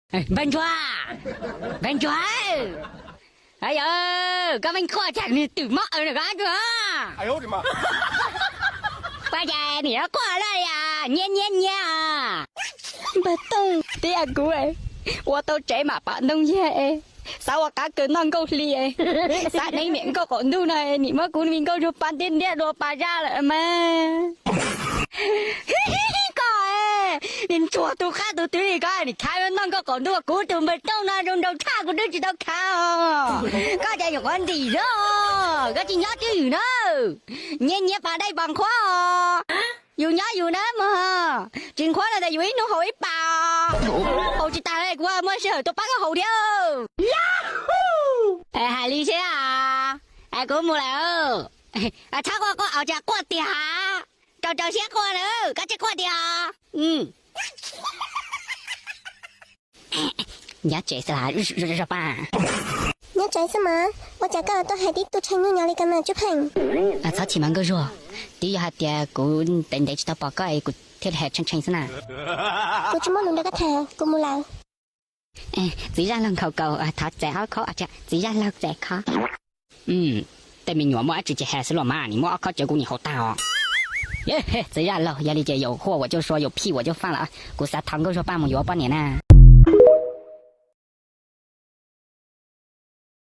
Npawg Ntsuag, Npawg Ntsuag, yog koj Npawg Ntsuag cas nws twm mob aws na koj Ntsuag. Pab cas niam quaj lawm li, nyiab nyiab nyiab. Npawg Tooj, tiag kuv ua tau tsev mam pam ntoo yag es, xav ua qab kaws noj nkauj hli es, xav neeb niam nkauj qaum ntuj no es nim muab kuv me nkauj ntsuag pa ntiab ntiab dua pa zaj lawm mas. Koj, niag ntsuag tus qab tus twv li koj, nim khav noj nkauj qaum ntuj, kuv tus Npawg Tooj no zoo nraug tshaj kuv twb tsis tau khav os. Koj cas yuav quav ntim zog, koj tsis nyob twj ywm na. Nyiab nyiab pas dej pas nqhuab os. Yus nyob yus na mog, tsis nqhuab no tas yus ib hnub haus ib pas os. Haus tsis tas li kuv muaj sij hawm tuaj pab koj haus thiab. Hais li seb, kuv mus lawm. Txhob quaj quaj, ua cas quaj tiag? Raws raws siab quaj na, koj tsis quaj tiag. Nyob tsev xwb las Zuag Paj? Nyob tsev xwb mas, ua cas koj tuaj hais tib tug tshee nyuj nyob li ko mas Tsuj Pheej? Txhob chim mas Nkauj Zuag, twb yog hais tias kuv ntev ntev tsis tau pom koj es kuv thiaj li hais tshee tshee xwb na. Kuv tsis muaj lus nrog koj tham, kuv mus lawm. Txiv Zaj Laug nkhaus kaus thov txais ob khob, txiv Zaj Laug txais khob. Tej me nyuam muaj dab tsi ces hais xwb los mas, nim muab ob khob cawv kuv nim haus tag os. Txiv Zaj Laug, yog li ces yus huaj uas cuaj sua, yus phij uas cuaj faj lawm, kuv xav thov Nkauj Zuag Paj mus yuav poj niam na.